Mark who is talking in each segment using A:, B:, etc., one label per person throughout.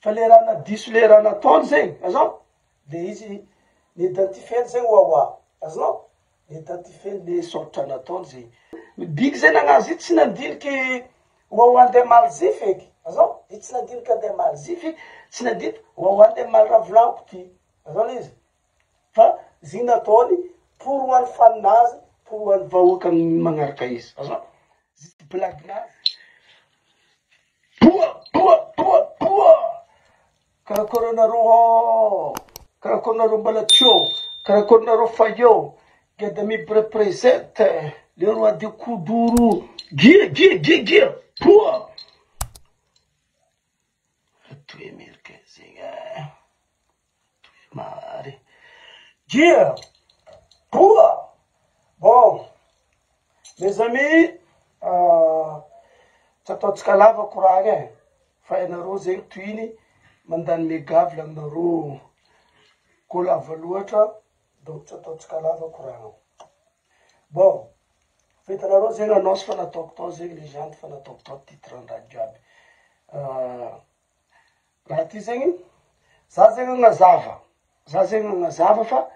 A: Fa le raha nadiso le raha nataony zegny, azonao? Le izy ni-identifier-ny zegny Wawa, azonao? Ni-identifier-ny le sôratra nataony zegny. Big zegny nagnazy io tsy nandiniky Wawa andeha hamaly zify eky, azonao? Izy tsy nandiniky andeha hamaly zify, tsy nandiniky Wawa andeha hamaly raha volagniko ty, azonao le izy? Fa zigny nataony pour ho an'ny fan-nazy, pour ho an'ny vahoaka magnaraka izy, azonao? Juste blague-nazy. Boa boa boa boa! Karakôry anareo ô! Karakôry nareo mbala teo? Karakôry nareo fa eo? Geda Mib represente le roi de kuduro gia gia gia gia boa! Toy americain zegny eh! Mary. Gia! Boa! Bon, mes amis, tsy ataontsika lava koragna e, fa ianareo zegny tohiny mandany mega volaninareo koa lava loatra donc tsy ataontsika lava koragna. Bon, fa hitanareo zegny annonce fa nataoko tao zegny legende fa nataoko tao titre ny raha jiaby. Raha ty zegny, za zegny agnazava, za zegny agnazava fa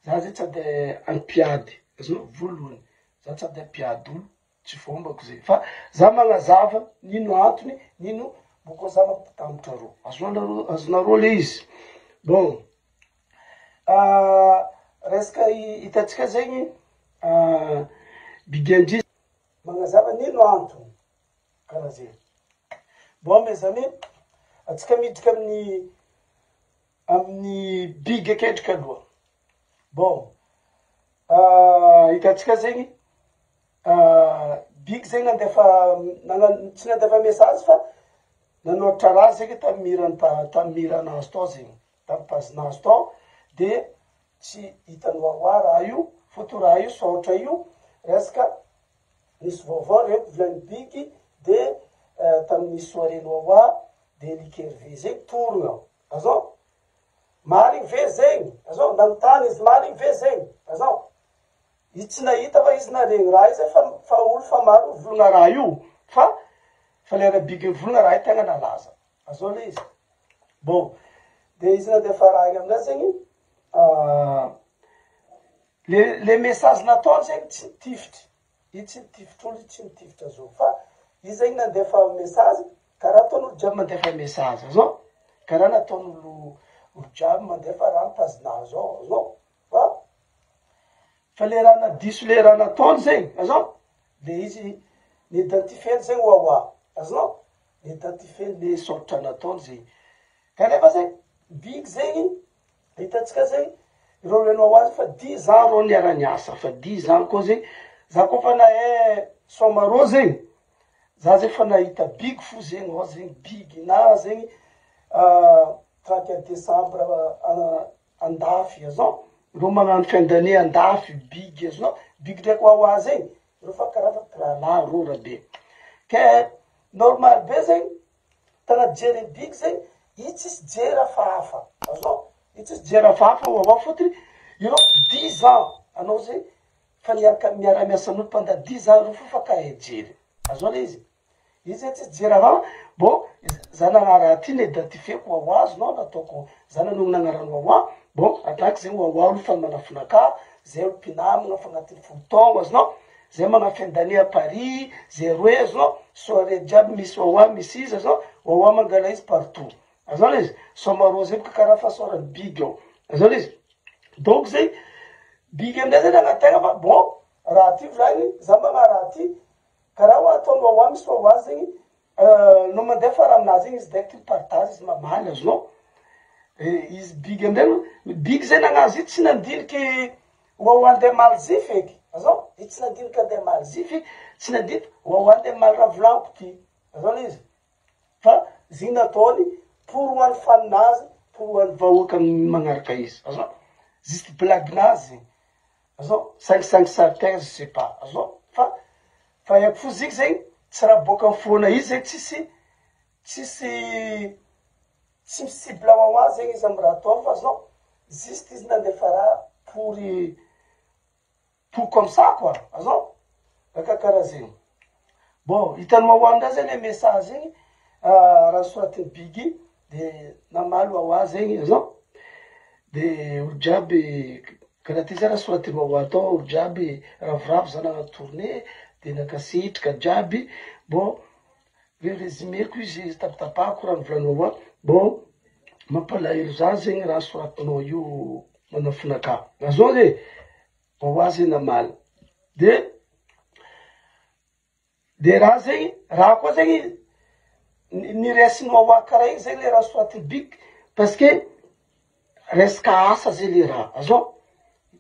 A: za zegny tsy ande hampiady, azonao, voalohany za tsy ande hampiady olo, tsy fombako zay, fa za magnazava n'ino antony, n'ino bôkô za mampitambatra rô, azonareo azonareo le izy, bon resaka hitantsika zegny Big MJ magnazava n'ino antony. Karaha zay. Bon mes amis, atsika miditra amin'ny amin'ny big akendriky aloha. Bon, hitantsika zegny, big zegny nandefa nagnano tsy nandefa message fa nanoratra raha zegny tamin'ny hirany tamin'ny hiranazy tao zegny, tamin'ny page-nazy tao de tsy hitan'i Wawa raha io, fôtony raha io saotra io resaka Nisy vaovao reto vilany big de tamin'ny soirée Wawa de Likerve zegny torogna azao marigny ve zegny azao nanontany izy marigny ve zegny azao izy tsy nahita fa izy naregny raha io zay fa fa olo fa maro mivolagna raha io fa fa lera big mivolagna raha io tegna nalaza azao le izy bon de izy nandefa raha igny amizay zegny Le le message nataony zegny tsy nitifitry, i tsy nitifitry olo, i tsy nitifitra zao fa i zegny nandefa message karaha ataon'olo jiaby mandefa message zao, karaha nataon'olo olo jiaby mandefa raha amy page-nazy ao zao fa fa le raha nadiso le raha nataony zegny azao le izy ni-identifier-ny zegny Wawa azonao, ni-identifier-ny le soratra nataony zegny kanefa zegny big zegny Hitantsika zegny, ireo renao ho azy fa dix ans reo niara niasa, fa dix ans koa zegny, za koa fa nahay Soamarô zegny, za zegny fa nahita big fo zegny ao zegny, big na zegny 31 decembre andafy azonao, reo magnano fin d'année andafy big azonao, big ndraiky wawa zegny, reo fa karaha fa mpirahalahy reo rabe, ke normal be zegny Tana jery big zegny i tsisy jery hafahafa azonao i tsisy jery hafahafa wawa fotony ireo dix ans anao zegny fa niaraka miara miasa amin'olo pendant dix ans ireo fo fankahay jery azonao le izy izy zegny tsisy jery hafahafa bon za nagnano raha ty ni-identifier-ko wawa azonao nataoko za nanonona agnarany wawa bon ataky zegny wawa olo fa manafinakahy zay olo mpinamagna fa agnatin'ny folo taogno azonao Zay manao fin d'année à Paris, zay roe azonao, soirée jiaby misy wawa misy iza azonao, wawa mangala izy partout, azonao le izy, Soamarô zay boka karaha fahasoaran'i big ao, azonao le izy, donc zay big amizay zay nagnategna fa bon raha ty volagniny za magnano raha ty, karaha hoa ataon'i wawa misy wawa zegny no mandefa raha aminazy igny izy direct mi-partage izy mamaly azonao, izy big amizay big zay nagnazy io tsy nandiniky Wawa andeha Malzif eky, azao? I tsy nandinika andeha Malzif i, tsy nandinika, Wawa andeha hamaly raha volagniko ty, azao le izy? Fa zigny nataony pour ho an'ny fan-nazy, pour ho an'ny vahoaka magnaraka izy, azao? Juste blague-nazy zegny, azao? Sangisangy sary tegna je sais pas, azao? Fa fa haiko fo zigny zegny tsy raha boaka amy fona izy zegny tsisy tsisy Tsy mi cible wawa zegny izy am raha ataony fa zao juste izy nandefa raha pour pour comme ça quoi azao raka karaha zegny bon hitan'i wawa amizay zegny le message igny raha nosoratin'i biggy. De namaly Wawa zegny azao, de olo jiaby karaha ty zany raha soratin'i Wawa tao, olo jiaby ravoravo za nagnano tournée de nankasitraka jiaby, bon re-résumeko izy tapatapahako raha nivolagnin'i Wawa, bon mampalahelo za zegny raha soratinao io manafinakahy, azao e, Wawa zegny namaly de. De raha zegny, raha koa zegny niresin'i Wawa karaha igny zegny le raha soratin'i Big parce que resaka asa zegny le raha, azonao?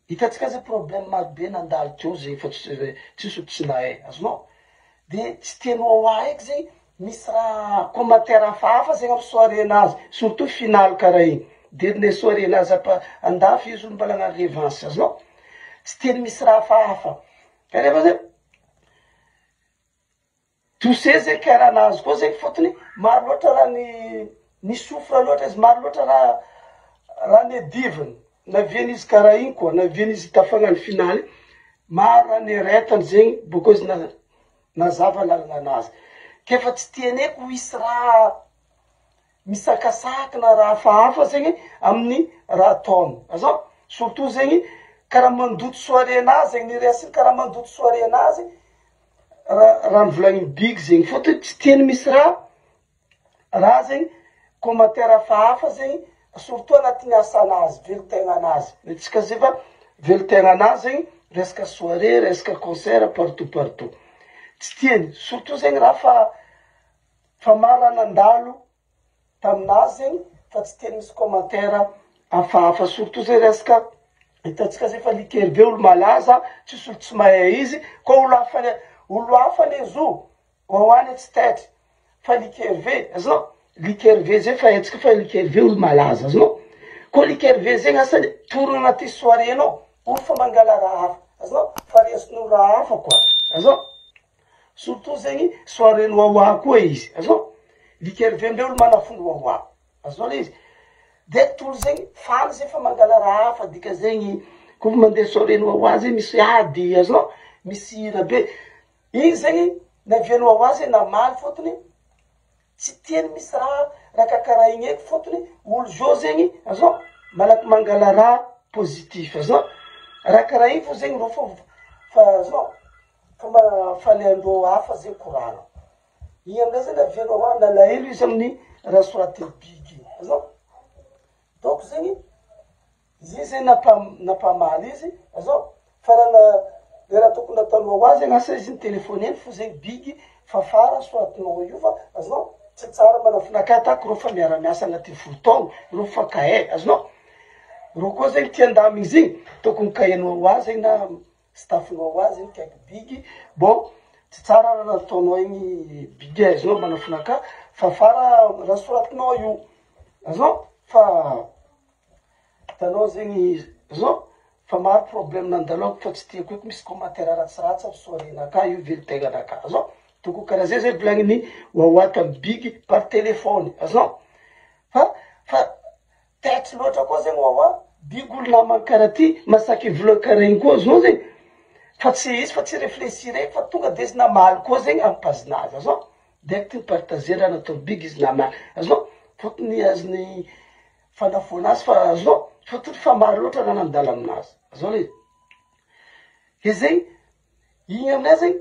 A: Hitantsika zay problème maro be nandalo teo zegny fa tsy tsisy olo tsy nahay, azonao? De tsy tian'i Wawa eky zegny misy raha commentaire hafahafa zegny amy soirée-nazy surtout finale karaha igny, de le soirée-nazy ampa- andafy izy olo mbala hagnano revanche, azonao? Tsy tiany misy raha hafahafa, kanefa zay. Touché zay karaha nahazo koa zegny fôtony maro loatra raha ny ni-souffre loatra izy, maro loatra raha raha niadiviny, navian'izy karaha igny koa, navian'izy tafagnano finaly, maro raha nieretany zegny bôkeo izy na- nazava lalana anazy, k'efa tsy tiany eky ho hisy raha misakasakana raha hafahafa zegny amin'ny raha ataony, azao? Surtout zegny karaha mandoto soirée nazy zegny, ny resiny karaha mandoto soirée nazy raha raha novolagnin'i Big zegny, fôtony tsy tiany misy raha raha zegny commentaire hafahafa zegny surtout agnatin'ny asanazy, velon-tegnanazy, antsika zay fa velon-tegnanazy zegny resaka soirée, resaka concert partout partout, tsy tiany surtout zegny raha fa. Fa maro raha nandalo taminazy zegny fa tsy tia misy commentaire hafahafa surtout zay resaka hitantsika zay fa liqueur be olo malaza tsisy olo tsy mahay izy koa olo hafa olo hafa anie zo wawa anie tsy taitry fa liqueur ve azonao liqueur ve zay fa haintsika fa liqueur ve olo malaza azonao koa liqueur ve zegny asany torana anaty soirée nao olo fa mangala raha hafa azonao fa resin'olo raha hafa koa azonao. Surtout zegny soirée ny wawa koa izy azonao, liqueur be ndreo olo manafon'ny wawa azonao le izy, de tolo zegny faly zay fa mangala raha hafa dika zegny kôfa mandeha soirée ny wawa zegny misy ady azonao, misy hira be, igny zegny navian'ny wawa zegny namaly fôtony tsy tiany misy raha raha kakaraha igny eky fôtony olo zao zegny azonao malaky mangala raha positif azonao, raha karaha igny fô zegny rô fô fa azonao. Fomba falehan-dreo hafa zay koragna. Igny amizay zany avianao hoa nalahelo izy amin'ny raha soratin'i Big igny. Azonao? Donc zegny, izy zegny nampa- nampamaly izy, azonao? Fa raha na- le raha tokony nataonao ho azy zegny asa izy nitelefaoneny fo zegny Big fa fara soratinao io fa azonao? Tsy tsara manafinakay atako reo fa miara-miasa agnatin'ny 10 taogno, reo mifankahay, azonao? Reo koa zegny tia handamigny izy igny, tokony kahianao ho azy zegny na. Staff-nao ho azy iny kaiky big, bon tsy tsara raha nataonao igny big aizinao manafinaka fa fara raha soratinao io azonao fa hitanao zegny azonao fa maro problème nandaloko fa tsy tiako eky misy commentaire ratsiratsy amy soirée-nakahy io velon-tegnanakahy azonao, tokony karaha zay zay volagniny Wawa tamy big par téléphone azonao fa fa. Taitry loatra koa zegny wawa, big olo namany kara ty masaky vola kara igny koa zao zegny fa tsy izy fa tsy reflechir eky fa tonga de izy namaly koa zegny amy page-nazy azonao, direct ni-partager raha nataony big izy namaly azonao, fôtony azony fanafoana azy fa azonao, fôtony fa maro loatra raha nandalo aminazy azonao le izy, ke zegny igny amizay zegny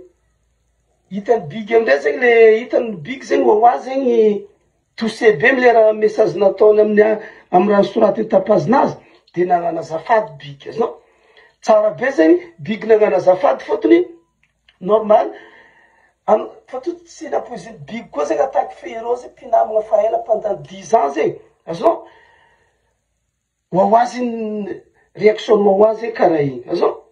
A: hitany big amizay zegny le hitany big zegny wawa zegny Touché be le raha message nataony amin'ny amy raha nosoratiny tam-page-nazy de nagnano azafady big azonao, tsara be zegny big nagnano azafady fôtony normal am- fôtony tsy nampoizin'i big koa zegny attaque fe-reo zegny mpinamagna fa ela pendant dix ans zegny azonao. Wawa zegny réaction ny wawa zegny karaha igny azonao,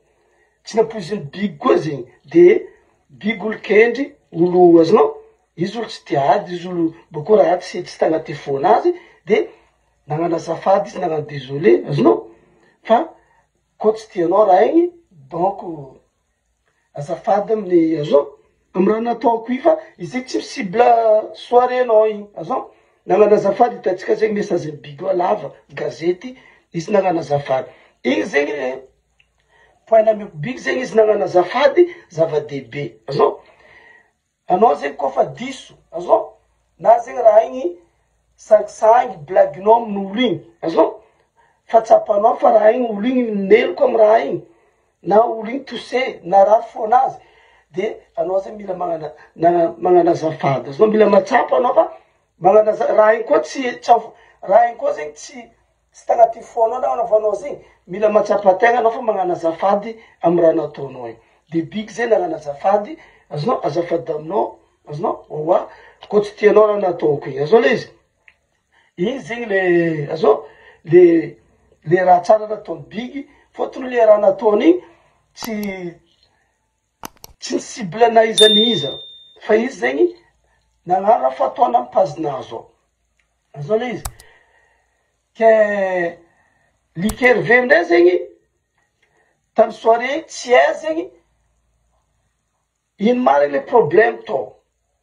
A: tsy nampoizin'i big koa zegny de big olo kendry olo azonao, izy olo tsy tia ady izy olo bakeo raha tsy tsy tagnaty fônazy de nagnano azafady izy nagnano désolé azonao fa kô tsy tianao raha igny donc. Azafady amin'ny azon amy raha nataoko io fa izy io tsy mi-cible soirée nao igny azon, nagnano azafady hitantsika zegny message ny big io lava gazety izy nagnano azafady, igny zegny point nameko big zegny izy nagnano azafady zava-dehibe azon, anao zegny kôfa diso azon na zegny raha igny. Sangisangy blague-nao amin'olo igny, azonao? Fa tsapanao fa raha igny olo igny meloka amy raha igny, na olo igny touché, narary fônazy, de anao zay mila magnana magnano azafady, azonao? Mila mahatsapa anao fa magnano aza- raha igny koa tsy tsy av- raha igny koa zegny tsy tsy tagnaty fônao nagnanaovanao azy igny, mila mahatsapa tegna anao fa magnano azafady amy raha nataonao igny, de big zay nagnano azafady, azonao? Azafady aminao, azonao? Oa, kô tsy tianao raha nataoko igny, azonao le izy? Igny zegny le azonao? Le le raha tsara nataon'i big, fôtony le raha nataony igny tsy tsy ni-cible na iza n'iza fa izy zegny nagnano raha fataony amy page-nazy ao, azonao le izy? Ke Luc Hervé ndray zegny tamy soirée igny tsy hay zegny ino marigny le problème tao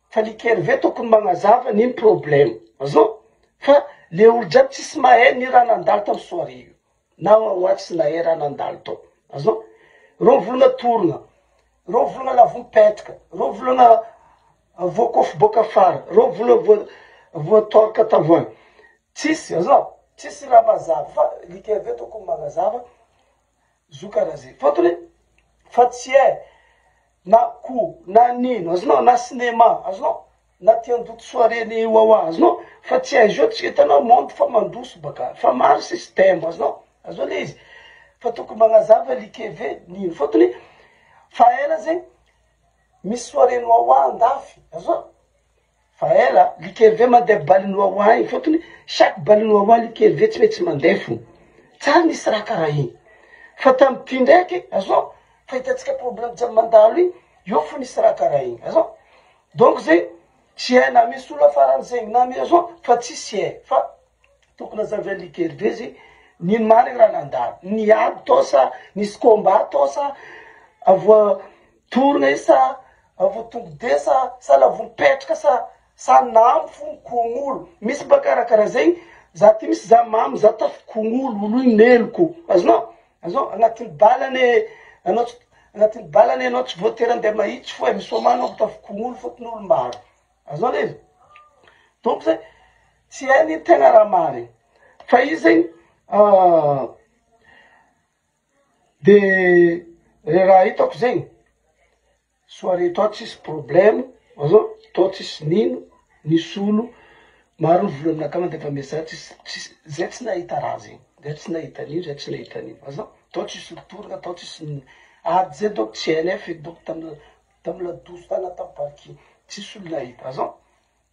A: fa Luc Hervé tokony magnazava n'ino problème azonao fa le olo jiaby tsisy mahay ny raha nandalo tamy soirée io na Wawa tsy nahay raha nandalo tao azonao reo mivolagna torogna reo mivolagna lavo mipetraka reo mivolagna voakôfy bôka afara reo mivolagna voa voatôraka tavoahangy tsisy azonao tsisy raha mazava fa Luc Hervé tokony magnazava zo karaha zay fôtony fa tsy hay na ko na nino azonao na cinéma azonao na ty andoto soirée ny wawa azonao fa tsy hay zao tsy hitanao monde fa mandroso baka fa maro système azonao azonao le izy fa tokony magnazava likeve nino fôtony fa ela zegny misy soirée ny wawa andafy azonao. Fa ela, Likerve mandeha balin'i Wawa igny fôtony chaque balin'i Wawa Likerve tsy maintsy mandeha fô. Tsary nisy raha karaha igny. Fa tamity ndraiky, azonao, fa hitantsika problème jiaby mandalo igny, eo fô nisy raha karaha igny, azonao. Donc zegny, tsy hay na misy olo afaran'zegny na misy, azonao, fa tsisy hay fa tokony azavain'i Likerve zegny n'ino marigny raha nandalo, niady tao sa nisy combat tao sa avoa Torina izy sa voatongo-be sa sa lavo mipetraka sa sa namo fo mikognolo misy mba karakara zegny za ty misy za mamo za tafikognolo olo io meloko azonao azonao agnatin'ny bala anie anao tsy agnatin'ny bala anie anao tsy voatery andeha mahitsy fô e misôma anao tafikognolo fôtony olo maro azonao le izy donc zay tsy hay ny tegna raha marigny fa izy zegny De le raha hitako zegny, soirée tao tsisy problème, azonao, tao tsisy nino, nisy olo maro nivola aminakahy nandefa message tsisy tsisy zay tsy nahita raha zegny, zay tsy nahita an'io, zay tsy nahita an'io, azonao, tao tsisy nitoraka, tao tsisy ni- ady zay dônko tsy hainay feky dônko tamy tamy ladosy tany na tamy parking, tsisy olo nahita, azonao.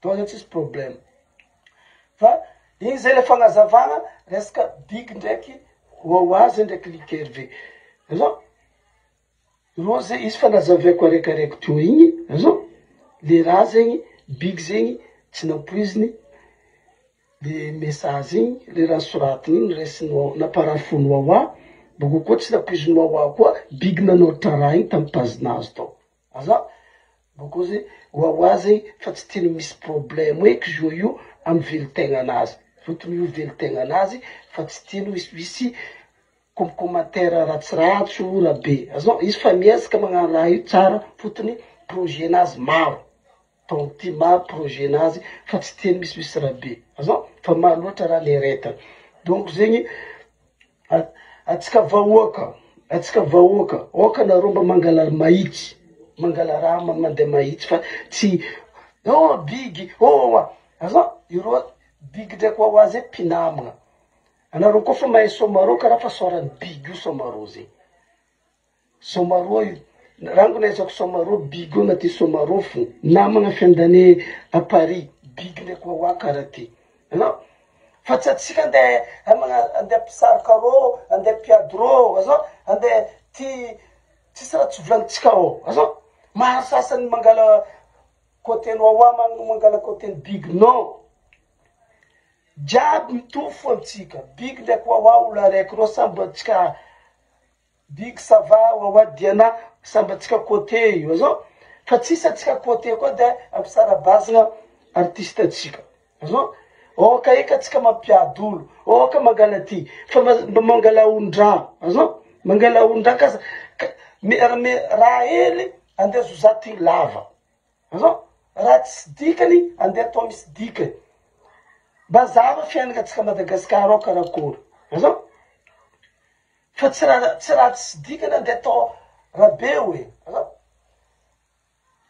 A: Tao zany tsisy problème. Fa igny zay le fagnazavagna resaka big ndraiky wawa zay ndraiky Luc Hervé. Azonao? Rô zay izy fa nazavaiko araikiaraiky teo igny, azonao? Le raha zegny big zegny tsy nampoiziny le message igny, le raha soratiny igny noraisin'i wawa namparafon'i wawa, bôko koa tsy nampoizin'i wawa koa big nanoratra raha igny tamy page-nazy tao. Aza boko ze wawa zegny fa tsy tiany misy problème eky zo io amy velontegnanazy fotony io velontegnanazy fa tsy tiany ho hisy com commentaire ratsiratsy ora be azonao izy fa miezaka magnano raha io tsara fotony projet nazy maro taogno ty maro projet nazy fa tsy tiany misimisy raha be azonao fa maro loatra raha nieretany donc zegny Antsika vahoaka, antsika vahoaka, aoka nareo mba mangala mahitsy, mangala raha mandeha mahitsy fa tsy oh big oh ah, azonao ireo big ndraiky wawa zay mpinamagna, anareo koa fa mahay somarô karaha fa sôran'ny big io somarô zay. Somaroa io, rango nahaizako Somaroa, big io agnaty Somaroa fo, namagna fiandane à Paris, big ndraiky wawa karaha ty, anao, fa tsy atsika andeha hamagna andeha mpisarika rô, andeha mpiady rô, azonao, andeha ty tsisy raha tsy volagnitsika ao, azonao, maro sasany mangala côté ny wawa mangala côté ny big, non, jiaby mitovy fo amitsika, big ndraiky wawa olo araiky rô samby atsika. Big ça va wawa Diana samby atsika côté io azonao fa tsisy atsika côté koa de ampisarabazagna artiste atsika azonao aoka eky atsika mampiady olo aoka mangala ty fa mba mangala ondraha azonao mangala ondraha ka ka raha hely andeha zozatigny lava azonao raha tsisy dikany andeha atao misy dikany. Mba zava fiainana atsika Madagasikara ao karakory azao fa tsy raha tsy raha tsisy dikany andeha atao rabe hoe azao.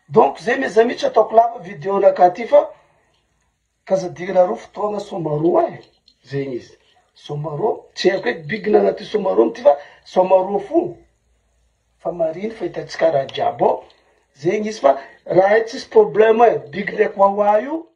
A: Donc zay mes amis, tsy ataoko lava vidéo naka ty fa kazadirana roa fotoagna somaroa e, zegny izy somaroa, tsy haiko eky bigina anaty somaroa ty fa somaroa fo fa mariny fa hitantsika raha jiaby ao zegny izy, fa raha io tsisy problème e, big ndraiky wawa io.